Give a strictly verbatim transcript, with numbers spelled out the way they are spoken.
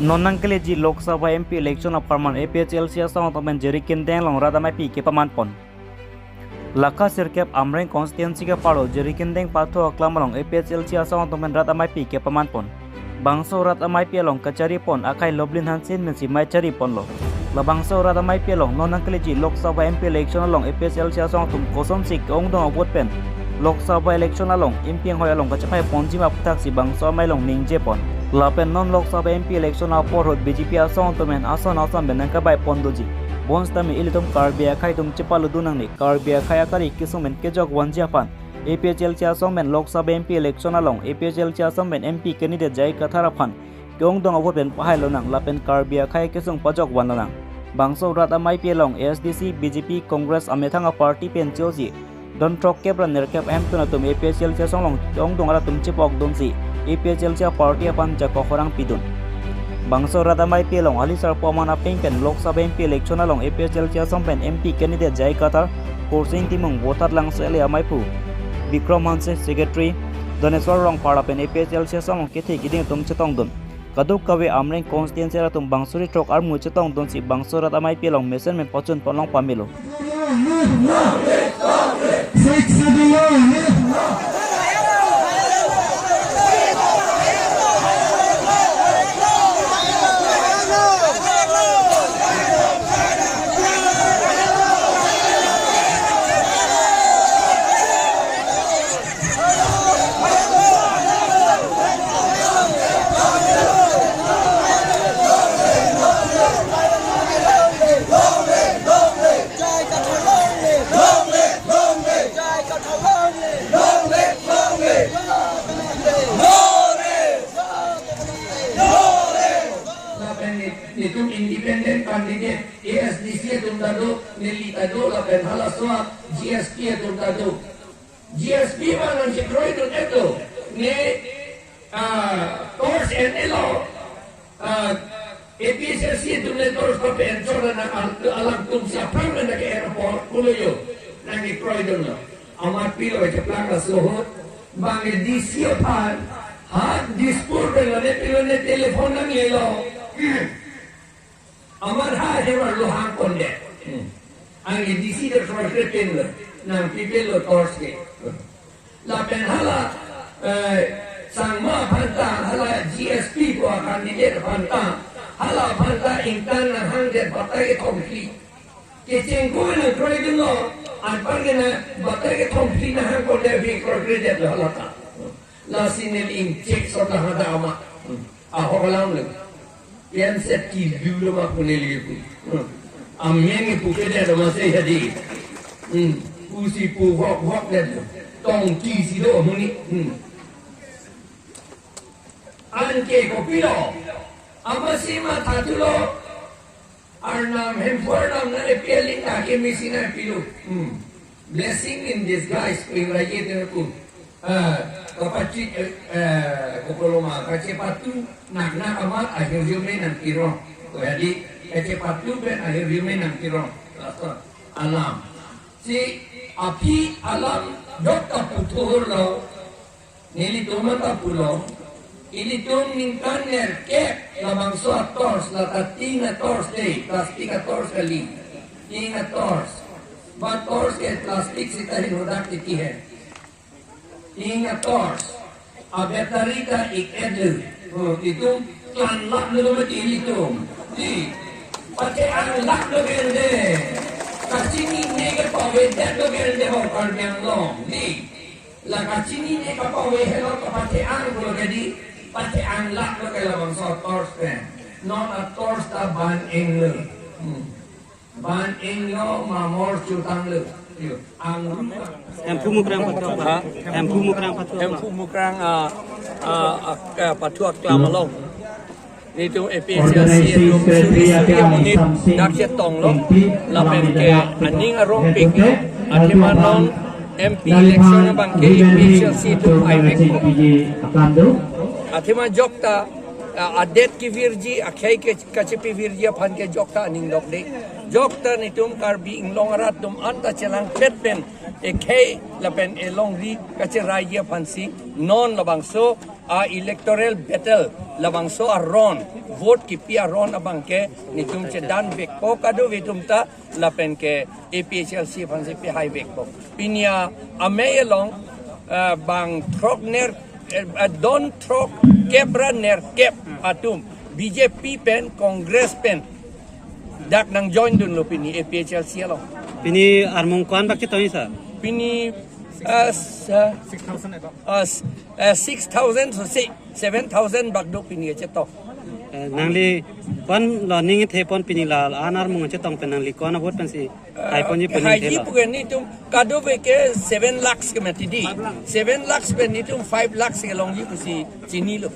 Non nangkeleji Lok Sabha M P election apharman A P H L C asong atum pen Jirikindeng along rat ameipi kepaman pon. Lakha sirkep Amreng constituency ke-arlo Jirikindeng pathu aklam along A P H L C asong atum pen rat ameipi kepaman pon. Bangso rat ameipi along kachari pon akhai Lovelin Hansen pensi mei chari ponlo. Labangso rat ameipi along non nangkeleji Lok Sabha M P election along A P H L C asong atum kosonsi ke-ongdung a-vote pen Lok Sabha election along Inpi anghoi along kachepai ponji ma aputhaksi bangso amei along ningje pon. Lapen non Lok Sabha M P election apor ahut B J P asong atum pen ason ason pen nangkabai pon doji. Bonsitame ilitum Karbi akhai atum chepaludun nangne, Karbi akhai akari kesung pen kejok vanji aphan A P H L C asong pen Lok Sabha M P election along A P H L C asong pen M P candidate J I Kathar aphan ke-ongdung a-vote pen pahai lonang lapen Karbi akhai kesung pajok van lonang. Bangso rat ameipi along A S D C, B J P, Congress amethang a-party pen chosi don throkkep ra nerkep ahemtun atum A P H L C asong along ke-ongdung arat atum chepokdunsi A P H L C a-party aphan jakong khorang pidun. Bangso rat ameipi along ali sarpo aman apeng pen Lok Sabha M P election along A P H L C asong pen M P candidate J I Kathar, Khorsing Timung, Vothatlangso L A ameiphu Bikram Hanse, Secretary Doneswar Rongphar lapen A P H L C asong along kethe keding atum chetongdun. Kadokave Amreng constituency atum bang suri throk armu chetongdunsi bangso rat ameipi along mesen pen pachun pon long pamelo. Lapen ni, nitum independent candidate A S D C atum ta do, neli ta do, lapen halaso a G S P atum ta do. G S P abang nangchekroidun-etlo. Ne, ah, torch en-elo, ah, A P H L C atum ne torch pape-en chot na al-, alangtum si aphrang nangke-en apor pulo yo. Nangkekroidunlo. Amat pilo cheplang laso ahut. Bang D C aphan. Ha Dispur pen lo ne pilo ne telephone nanglelo. Amat ha hevar lo hang konde. Hmm. Anke D C de cross ke pen lo. Nangpipelo torch ke. Lapen hala, eh, Sangma aphan ta, hala G S P pu a-candidate aphan ta, hala aphan ta ingtan nanghangdet batai kethom phli. Kechengko nangkroidunlo, anparke na batai kethom phli nanghang konde aphi kroikredetlo hala ta. Lasi neli ingchek sota hada ama. Hmm. Ahok alam lo. Pian set ki dulu ma pu neli pu. Hmm. Ameng pu kedet ma se hadi. Hmm. Pusi pu hok hok det lo. Tongki si do muni. Hmm. Anke kopilo. Ama si mathathulo. Arnam, Hemphu Arnam nang A P L in ake misi nangpilo. Hmm. Blessing in disguise, pu Ingraji atum pu. Ah, kapachit, eh, eh, kokoloma, kachepatu, nak nak amat, ahirjume nangtirong. Jadi, kachepatu pen ahirjume nangtirong. Laso alam. Si aphi alam dokta puthurlo. Nelitum anta pulo, ilitum ningkan nerkep labangso a-torch, lata tin a-torch dei, plastic a-torch kali. Tin a-torch. Ba torch ke plastic sita hin hodak titi hai. Tin a-torch. A-battery ta ik-et lo. Hmm, itum klan lak lo mati ilitum. Di. Pate ang lak lo gende. Kachinine ke pavedet lo gende ho Karbi Anglong. Di. La kachinine kapave helo kapathe-ang pulo ke di, pathe-ang lak lo ke labangso torch pen. Non a-torch ta ban-inglo. Hmm. Ban-inglo ma mor chutanglo. Yo, angru. Hemphu Mukrang pathu. Ha? Hemphu Mukrang pathu. Hemphu Mukrang, ah, ah, ah, pathu aklam along. Nitum A P H L C atum suri suri amonit dak chetonglo, lapen ke aning arongpik, athema non M P election abang ke A P H L C atum aivekpo. Athema jokta, ah, adet kevirji, akhei ke kachepavirji aphan ke jokta aning dokde. Jokta nitum Karbi Anglong arat atum anta chelangpet pen, ekhei lapen elongri kacheraiji aphansi non labangso A electoral battle labangso aron, vote kipi aron abangke netum chedan vekpo kadokave atum ta lapen ke A P H L C aphansi pehai vekpo. Pini amei along, ah, bang throk ner, eh, ah, don throkkep ra nerkep atum B J P pen Congress pen dak nangjoin dunlo pini A P H L C along. Pini armung ko-an bak chetong sir? Pini, ah, s-, ah, six thousand above. Ah, s-, ah, six thousand so si seven thousand bak do pini chetong. Eh, nangli ko-an lo ning thepon pini la-an armung chetong pen nangli ko-an a-vote pensi haiponji pu ning haiji thelo? Pu ke netum kadokave ke seven lakhs ke mati di. Seven lakhs pen netum five lakhs kelongji pusi chinilo.